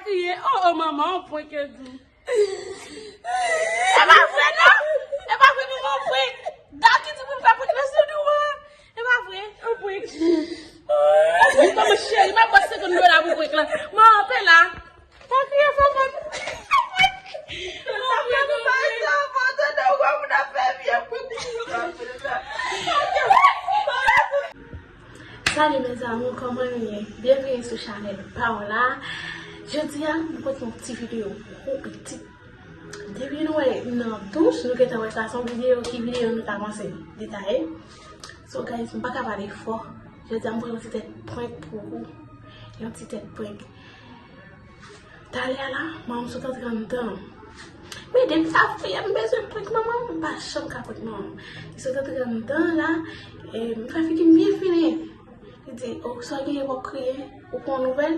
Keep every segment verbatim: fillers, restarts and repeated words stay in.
Kriye, oh, oh, manman, on prank yo di. E pa vre, non! E pa vre, manman, on prank! Daki di pou m fè prank nan sou nou an! E pa vre, on prank! Manman cheri, m ap ba w senkant dola pou prank lan. Manman, anpe la! Pa kriye, Fafan! Salut mes amours, kòman nou ye? Byenvini sou chanèl pa w la. Jodi a, mwen pote yon ti videyo kou pitit. Depi nou wè nan douch, nou gentan wè sa se yon videyo, ki videyo nou ta panse detaye. So guys, m pa ka pale fò. Jodi a, m pote yon ti tèt prank pou ou. Yon ti tèt prank. Talè a la, manman m sot antre anndan. Men depi sa fè, m bezwen prank manman m, m pa janm ka prank manman m. Li sot antre anndan la, e m fè figi m byen fini. Li di, "O, sa w genyen, w ap kriye? Ou pran nouvèl?"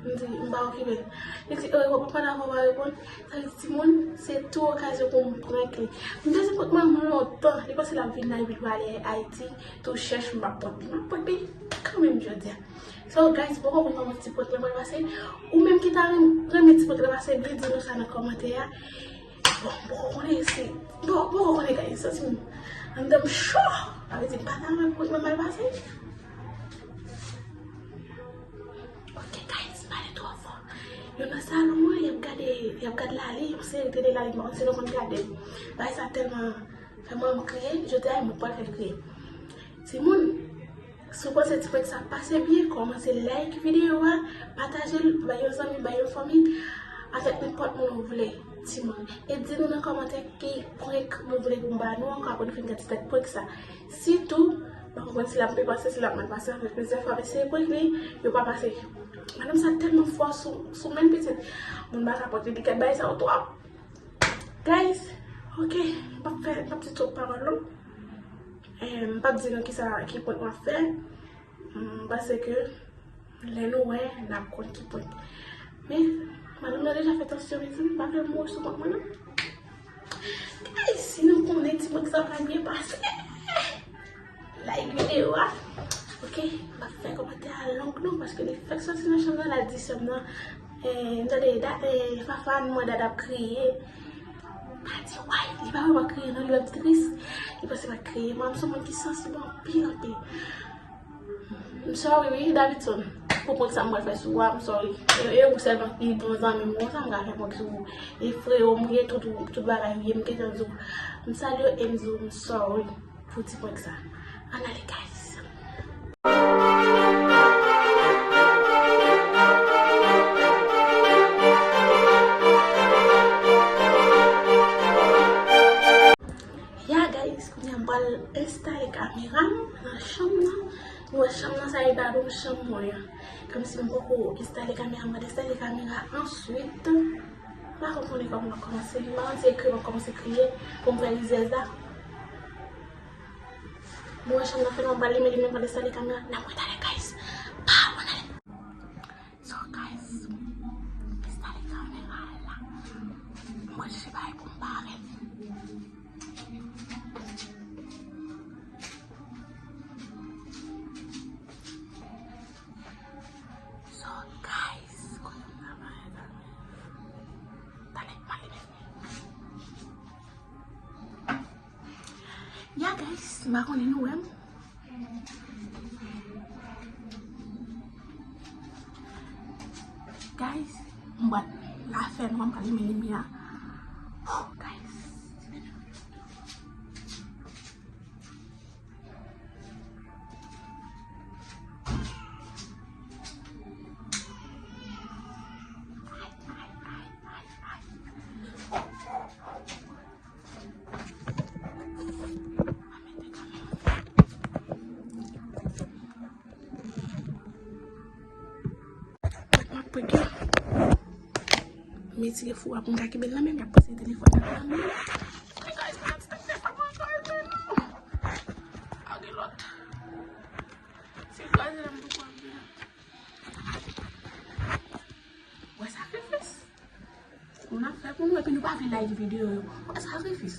M di, "M pa okipe l." Li di, "O, w ap pale avè w, w pa reponn." Sa vle di, timoun, se tou okazyon pou m prank li. M bezwen prank manman m lontan. Li panse l ap vin la, epi l prale Ayiti, tou chèch, m ap prank li. M ap prank li kanmenm jodi a. So, guys, m poko konn kòman ti prank lan pral pase. Ou menm ki ta renm-, renmen ti prank lan pase, byen di nou sa nan kòmantè a. Bon, m poko konnen si, bon, m poko konnen, guys, santi m anndan m cho. Sa vle di m pa ta renmen prank lan mal pase. Ok, guys, m pale twò fò. Yo nan salon an, y ap gade, y ap gade Lali, yon seri tele Lali, m pa konn si nou konn gade. Bagay sa tèlman fè manman m kriye, jodi a, mwen pral fè l kriye. Timoun, si w panse ti prank sa pase byen, kòmanse like videyo a, pataje l, bay yon zanmi, bay yon fanmi, avèk nenpòt moun ou vle, timoun. E di nou nan kòmantè ki prank nou vle pou m ba nou ankò apre nou fin gade ti tèt prank sa. Sitou, m pa konprann si l ap byen pase, si l ap mal pase, anfen, plizyè fwa m eseye prank li, yo pa pase. Madanm sa tèlman fò sou, sou menm pitit. Moun pa ka pòte li, kèt bagay sa yo twòp. Guys, ok, m p ap fè, m p ap di twòp pawòl non. Eh, m p ap di nou kisa, ki prank m ap fè. M panse ke lè nou wè, n ap konn ki prank. Men, madanm nan deja fè tansyon, mezanmi, m pa vle mouri sou kont mwen non. Guys, si nou konnen ti prank sa pa byen pase, like videyo a. Ok, m p ap fè kòmantè a long non, paske li fèk soti nan chanm nan, l al di sè m nan, eh, m tande da-, eh, Fafa, m wè Dada ap kriye. M pa di, way, li pa wè m ap kriye non, li wè m tris. Li panse m ap kriye. Mwen, m se yon moun ki sansib anpil, anpil. M sorry wi, Davidson, pou prank sa m pral fè sou ou a, m sorry. E, e ou sèlman ki bon zanmi m, konsa m ka fè prank sou ou. E freo m ye, tout, tout bagay m ye, m gentan di w. M salye w e m di w m sorry pou ti prank sa. Ann ale, guys. Ya, guys, kounye a m pral enstale kamera m nan chanm nan. Nou wè chanm nan, sa e ba nou chanm mwen an. Kòmsi m poko enstale kamera, m pral enstale kamera answit. M pa konn konnen kòman m ap kòmanse. M pa konn si e kriye m ap kòmanse kriye pou m fè rizyèz la. Nou wè chanm nan fè nwa, m pral limen, limen, m pral enstale kamera. N ap wè talè, guys. Pa, ann ale. So, guys, enstale kamera la. M pral chèche bagay pou m pare. So, guys, kote m travay la? Talè, m ale. Ya, guys, m pa konnen nou wè m. Guys, m pral la fè nwa, m pral limen limyè a. Guys. M ap prank yo. M retire fou a pou m ka kenbe l nan men m, y ap pase telefòn nan nan men m. Guys, mwen ap stop telefòn mwen ankò, e non. A, gen lòt. Se kraze la, m poko ap gen lòt. Wè sakrifis. Moun ap fè pou nou, epi nou pa vle like videyo yo. Wè sakrifis.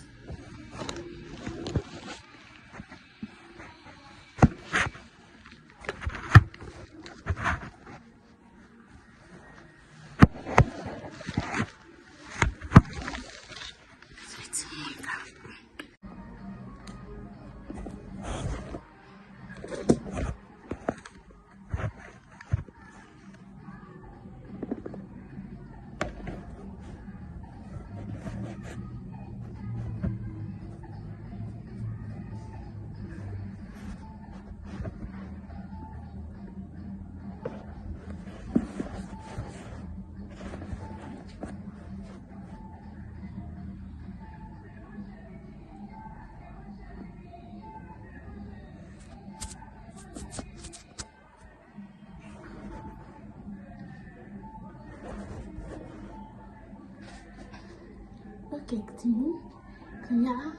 kèk timoun. Kounye a,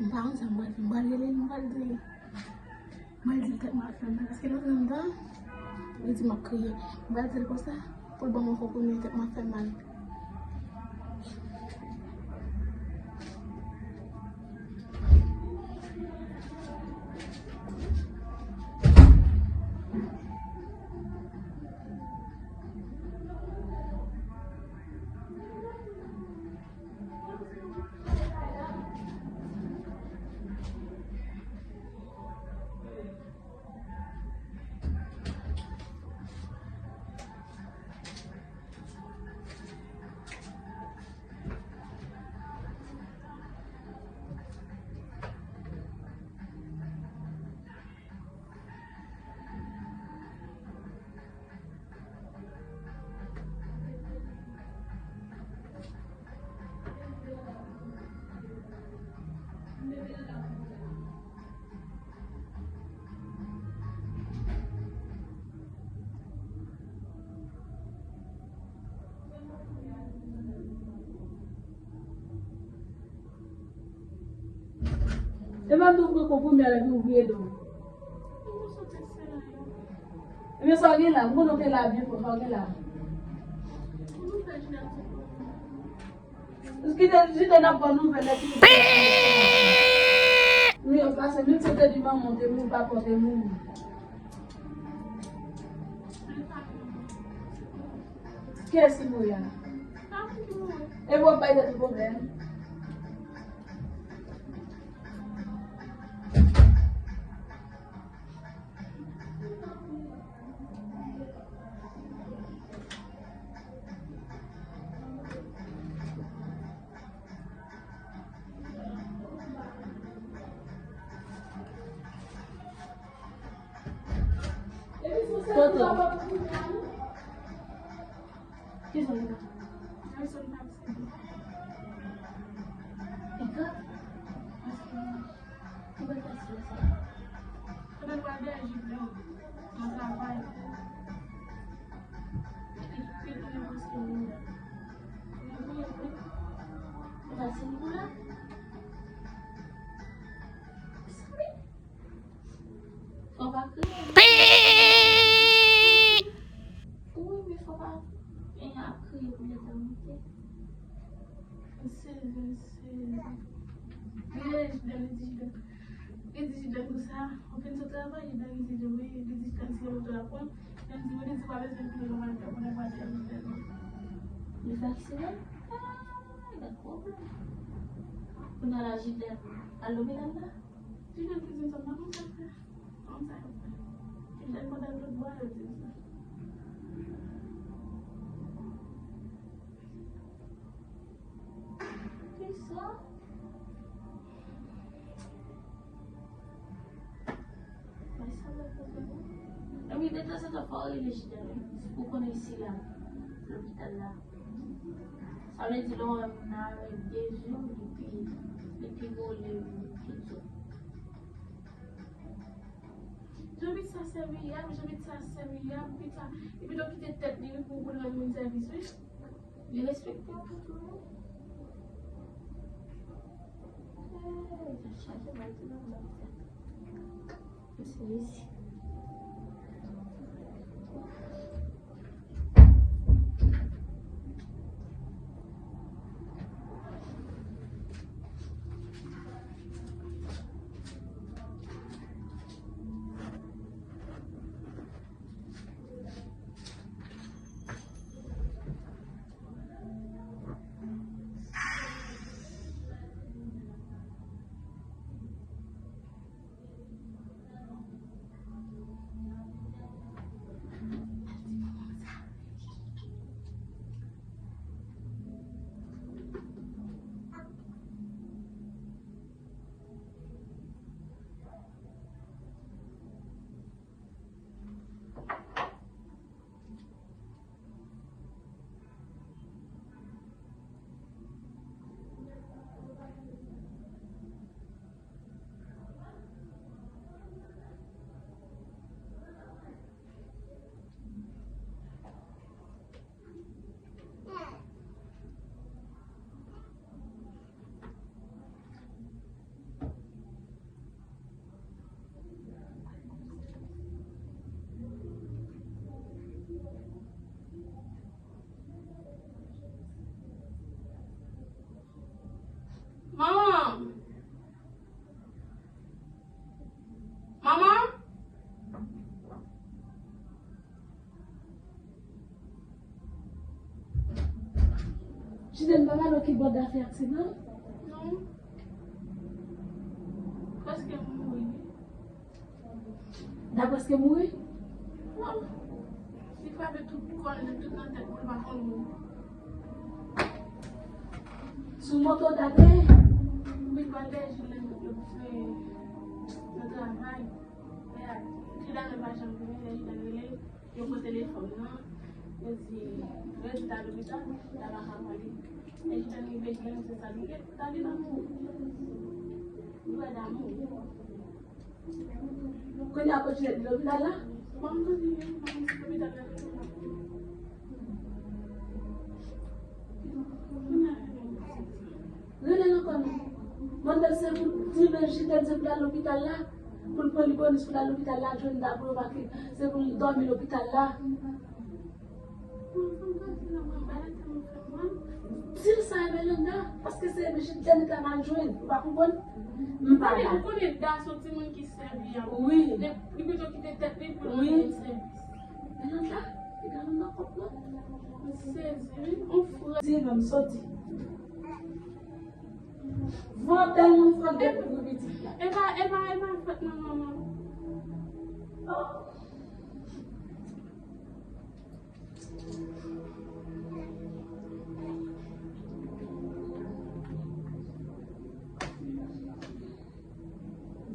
m pa konn sa m pral fè. M pral rele l, m pral di, m pral di l tèt m ap fè mal. Paske lòt nan tan, li di m ap kriye. M pral di l konsa, pou l ban m yon konprime, tèt m ap fè mal. E mwen tou ouvri kou premye epi ouvri do. Ebyen sa w gen la, m konnen w te la byen fò, sa w gen la. Kite, kite n ap pran nouvèl epi. Wi, yo pase, menm si w te di manman w te mouri, papa w te mouri. Kiyès ki mouri a? E w ap bay tèt ou pwoblèm. Toto. Kisa w ye la? Pika? Ki bagay sa? Kote w al dèyè jip la? Nan travay. Ki, ki konnen paske ou. Ou ta sini pou la? Sa vle? Fò pa kriye. Pi! Wi, men fò pa gen ap kriye pou lè sa monte. Sezi, sezi. Li rele Jidèn, li di Jidèn. Li di Jidèn konsa, ou fin sot travay, Jidèn li di Jidèn, wi, li di Jidèn si gen moto l ap pran. Jidèn di, wi, li di pa bezwen peye, l ap al fè konnen pa di Jidèn. Li fè aksidan? Ay, gad pwoblèm. Kounye a la Jidèn al lopital la. Jidèn ki di sa, m pa konn sa fè. Konn sa yo fè. Jidèn pa t al lòt bò, yo di sa. Kisa? Mwen sa mwen poze mwen. Epi detanzantan fò w rele Jidèn wi. Ou konnen isi la, lopital la. Sa vle di lè w wè moun nan avèk de je w, li pi, li pi gwo, li pi tou. Jan pitit sa sèviyab, jan pitit sa sèviyab, pitit sa, li pito kite tèt li wi pou, pou l rann moun sèvis wi. Li respekte w pou tou wi. Ey, tèt chaje, mwen di non, mwen di. Mwen se resi. Jidèn pa pale w ki bò dafè aksidan? Non. Prèske mouri. Daprè sa ke mouri? Non. Li frape tout kò l, tout nan tèt pou l pa konn mouri. Sou moto date? Wi, pral dèyè Jidèn, nan travay. Lè Jidèn pa janm vini, lè Jidèn rele, yo pran telefòn nan, yo di, Redi ta lopital, ta pa ka pale. Lè Jidèn rive, Jidèn se sa li ye, ta li pa mouri. Li wè damou. Kounye a, kote li lopital la? Bon, m di, m di lopital la. Rele l ankò non. Mande l se pou di men Jidèn se pou l al lopital la. Pou l pran libonis pou l al lopital la, jwenn dabou yo pa ke se pou l dòmi lopital la. Di l sa, Emelanda, paske se Jidèn li ta mal jwenn, ou pa konprann? M pa la. Ou konnen Da se yon timoun ki sèvi an. Wi. Li, li pito kite tèt li pou l rann moun sèvis. Emelanda, li ka nan kòb la. M sezi, wi. On frè. Di non, m soti. Van tèlman fò l te kouvri pitit la. E pa, e pa, e pa fèt nan manman.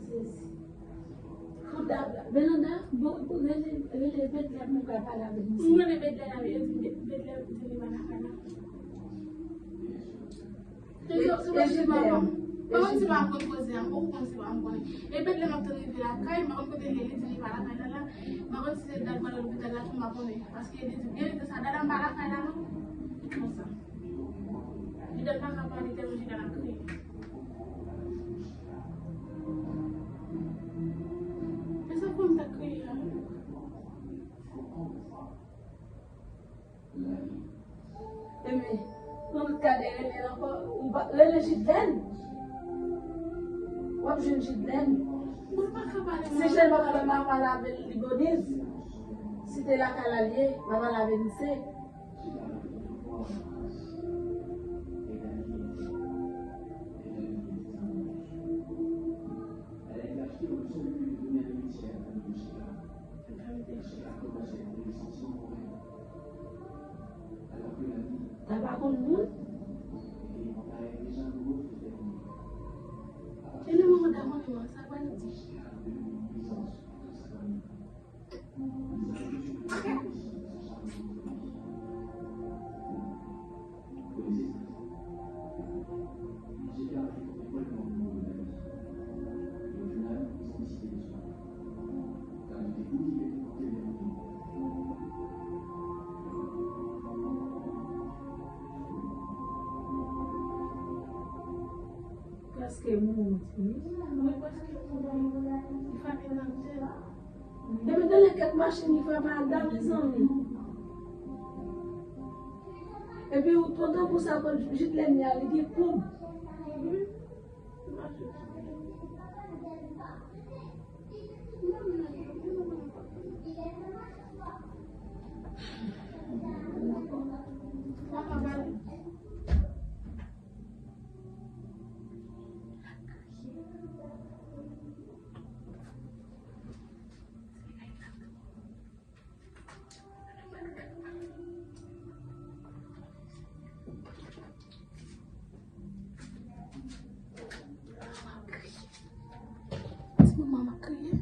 Sezi. Kouda, Belanda, bon, bon, rele, rele Bedlè, mwen pral pale avèk misye. Mwen rele Bedlè, la, yo di Bedlè, Bedlè, Bedlè, pa la, pa la. Se yo, se yo ki pa bon. Mwen konn si pa konn koze a, mwen konn si pa konn konnen. E Bedlè m ap tann rive lakay, mwen konn kote l ye, li di li pa lakay la, la. Mwen konn si se dat mwen lopital la, tou mwen konnen. Paske li di byen, li di sa, dada m pa lakay la, non. Konsa. Li dèt pa ka pale tèlman li ka la kriye. E sa fè m ta kriye a. Ebyen, yon lòt kadè rele l ankò, ou pa, rele Jidlèn. W ap jwenn Jidlèn. Mwen pa ka pale. Si Jidlèn pa ka pale, m a pale avè l Liboniz. Si te lakay la l ye, m a pale avè misye. Sa pa konn moun. E lè manman ta konnen, sa pa l di. Prèske mouri. Mwen prèske mouri. Li frape nan tèt. Depi tande kèk machin ki frape a da, mezanmi. Epi ou kontan pou sa, kon Jidlèn a, li gen koub. Ti manman m ap kriye.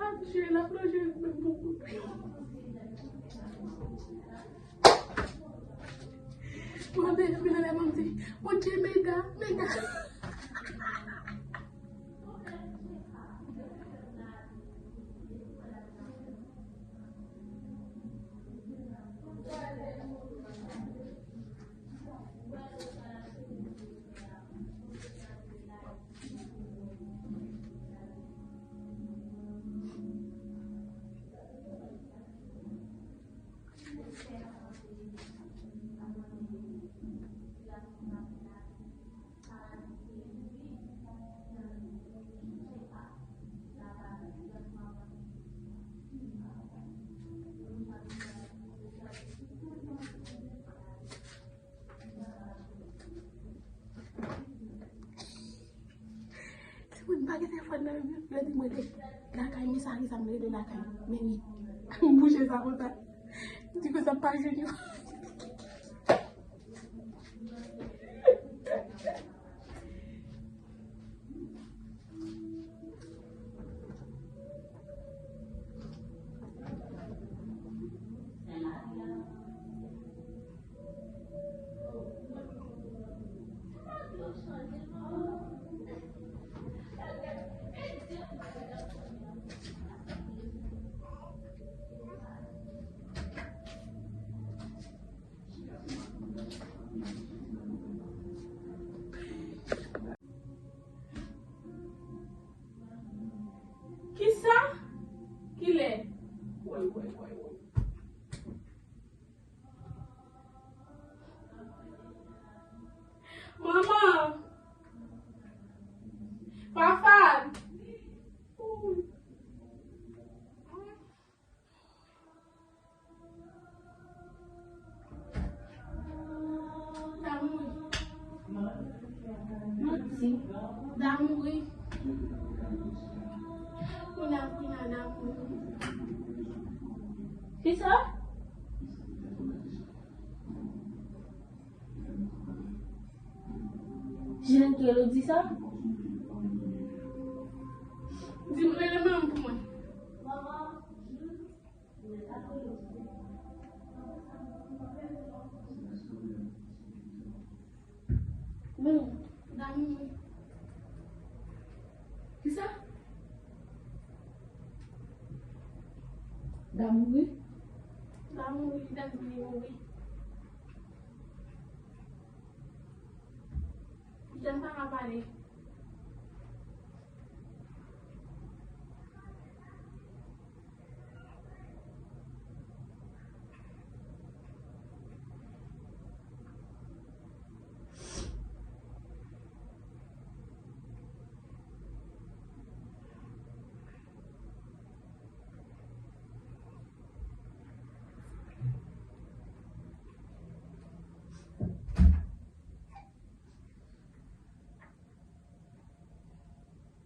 Ah, Jere la plonje menm pou. Mwen bèl, mwen nan lè mwen di, Bondye, meda, meda. Lage telefòn nan, yo di mwen de lakay, men sa ki sa m rele lakay. Men wi. M bouje sa konsa. M di konsa m pa jwenn yo. Kisa? Kilè? Woy, woy, woy, woy. Manman! Fafad! Damou. Manti. Damou, wi. Kounye a, kounye a, damou. Kisa? Jan ke l di sa? Di m rele manman pou mwen. Bon, damou. Kisa? Damou wi. Damou wi, damou wi. Jan pa ka pale.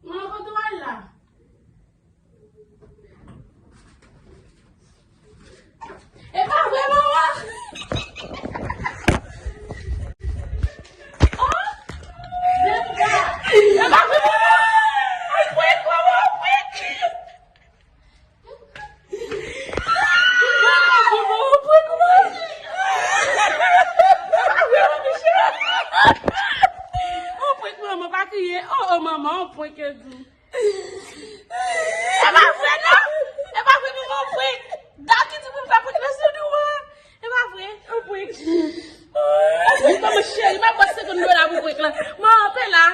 Manman, kote w al la? E pa vre, manman! Oh! E pa vre, manman! Ay, prank, manman, prank! Manman, manman, prank, manman! Manman, pa kriye. Oh, oh, manman, prank, yo di. E pa vre, non! E pa vre, nou gon prank! Daki di pou m fè prank nan studio an! E pa vre, yon prank! Manman cheri, m ap ba w senkant dola pou prank lan. Manman, anpe la!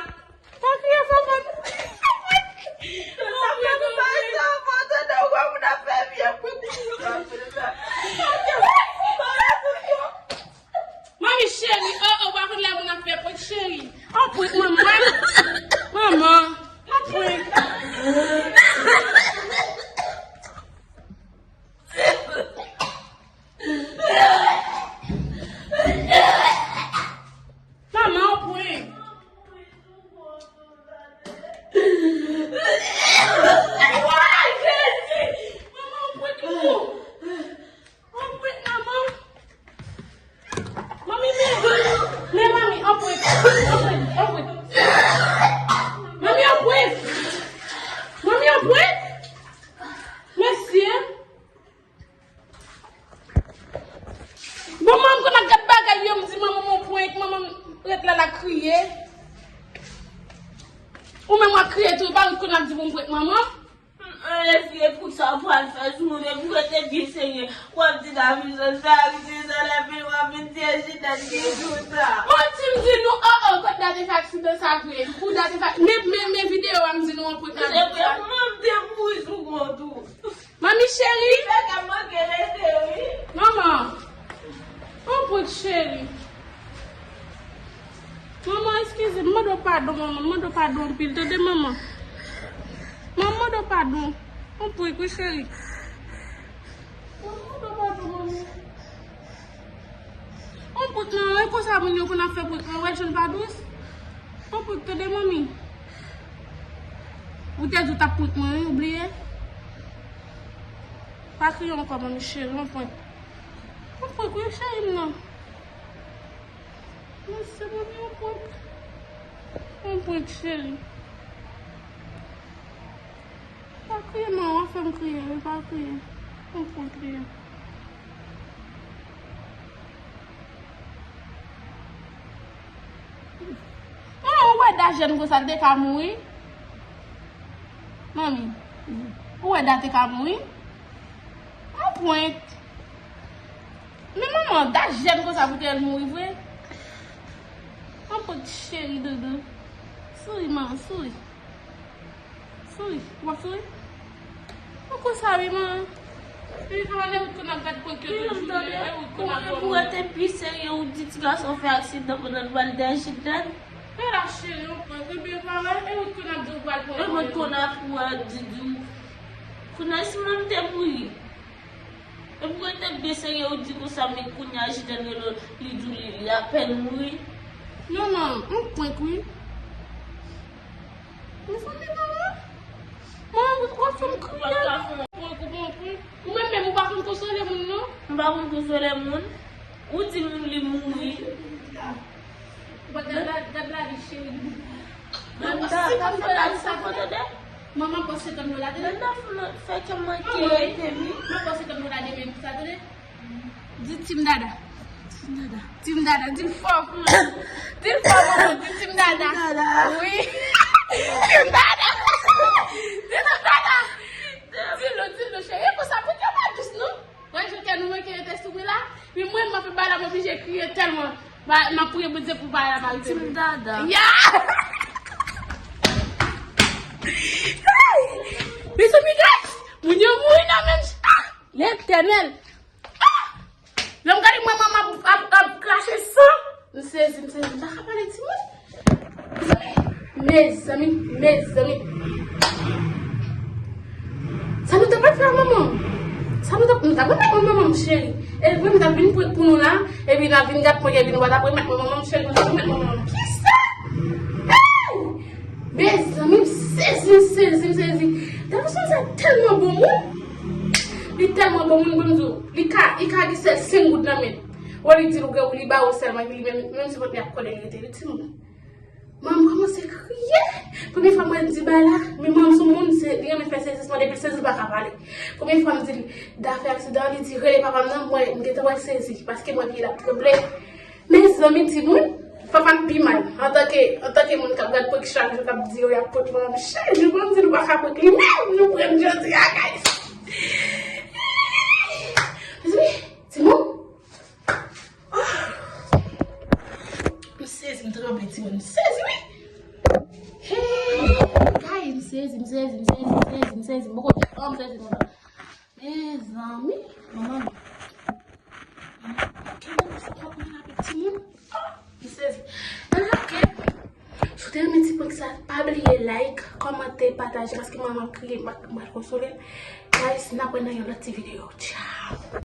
Pa kriye, fò fò. Manmi cheri, oh, oh, pa konn lè moun ap fè prank, cheri. Yon prank, manman. Manman, yon prank. Manman, yon prank. Ay, Jezi! Manman, yon prank, non. Yon prank, manman. Manmi, men, men, manmi, yon prank, yon prank, yon prank. Manmi, yon prank. Manmi, yon prank. Mesye. Bon, manman, m konn ap gad bagay yo, m di manman m yon prank, manman m ret la, l ap kriye. Ou menm w ap kriye tou, ou pa konn ap di pou m prank manman. Ann eseye pou sa w pral fè sou moun, epi w rete byen serye. W ap di David sa, sa rive sa, lè fini w ap vin di e Jidèt ki di w sa. Manti m di nou, oh, oh, kot David fè aksidan sa vre? Pou David fè, men, men, men videyo a m di nou an prank la. Se vre, manman m te mouri sou kont ou. Manmi cheri. Li fè k ap manke rete, wi. Manman. Yon prank cheri. Manman, eskize, m mande w padon, manman. M mande w padon anpil, tande, manman. Manman, m mande w padon. Yon prank, wi, cheri. Manman, m mande w padon, manmi. Yon prank, manman, e konsa moun yo konn ap fè prank, manman, wè jan l pa dous. Yon prank, tande, manmi. Ou te di w t ap prank mwen, wi, ou bliye? Pa kriye ankò, manmi cheri, yon prank. Yon prank, wi, cheri m nan. Mwen se manmi yon prank. Yon prank, cheri. Pa kriye, non, w ap fè m kriye, wi, pa kriye. Yon prank, kriye. Manman, ou wè Da jèn konsa, l te ka mouri? Manmi, ou wè Da te ka mouri? Yon prank. Men manman, Da jèn konsa pou te al mouri vre? Yon prank cheri doudou. Souri, manman, souri. Souri, w ap souri? Ou konsa wi, man. Epi pa wè, e ou t konn ap gad prank yo tout jounen, e ou t konn ap... Pou rete pi serye, ou di ti gason fè aksidan pandan l pral dèyè Jidèn. E la cheri, yon prank, epi pa wè, e ou t konn ap di w pral prank mwen. E ou t konn ap wè, di, di w. Kounye a si manmi te mouri. Epi ou rete byen serye, ou di konsa, men kounye a Jidèn rele w, li di w li, li apèn mouri. Non, non, yon prank wi. Mezanmi, manman. Manman, w ap fè m kriye. Ou pa ka fè yon prank, ou pa yon prank. Ou menm menm, ou pa konn konsole moun, non? M pa konn konsole moun. Ou di moun li mouri. Ou pa gad la, gad lavi, cheri. Manman, pa fè m sa, tande. Manman, pase tann nou la, tande. Fè kè m manke, tande. Manman, pase tann nou la demen, sa, tande. Di Team Dada. Team Dada. Team Dada. Di l fò. Di l fò, manman. Di Team Dada. Team Dada. Wi. Team Dada. Di Team Dada. Di l non, di l non, cheri. E konsa, pou kè pa dous, non? Wè, jan kè nou manke rete souri la. Wi, mwen, m ap pale la, m oblije kriye tèlman. Ba, m ap priye Bondye pou bagay la pa rive. Team Dada. Ya! Ay! Mezanmi, guys! Moun yo mouri nan menm. Ah! Letènèl! Ah! Lè m gade manman m ap, ap, ap krache san, m sezi, m sezi, m pa ka pale timoun. Mezanmi, mezanmi. Sa nou ta pral fè a manman? Sa nou ta, nou ta pral met manman m cheri. E vre m ta vin prank pou nou la, epi n a vin gad prank, epi nou pa ta pral met manman m cheri, nou ta pral met manman m. Kisa? Hey! Mezanmi, m sezi, m sezi, m sezi. Davidson sa tèlman bon moun. Li tèlman bon moun, bon Dye. Li ka, li ka gen sèl senk goud nan men l. Wè li di l ou gen, li ba ou sèlman, li menm, menm si pot li ap kole, li rete li timoun. Manman m kòmanse kriye. Premye fwa mwen di bagay la, men manman m sou moun, se, li renmen fè sezisman, depi l sezi l pa ka pale. Premye fwa m di l, Da fè aksidan, li di, rele papa m nan, mwen, m gentan wè l sezi, paske mwen vye l ap tranble. Mezanmi, timoun, papa m pi mal. Antanke, antanke moun k ap gad prank chak jou, k ap di yo y ap pot manman m chak jou, ban m di nou pa ka prank li menm, nou prank jodi a, guys. Mezanmi, timoun. Ah. M sezi, m tranble, timoun, m sezi, wi. Hey, guys, m sezi, m sezi, m sezi, m sezi, m sezi, m poko di, oh, m sezi, m sezi. Mezanmi, manman. Kenbe nou sou kòk mwen avèk timoun. Oh, m sezi. Nan la kè. Si w te renmen ti prank sa, pa bliye like, kòmante, pataje, paske manman kriye, m ap, m ap konsole l. Guys, n ap wè nan yon lòt ti videyo. Ciao.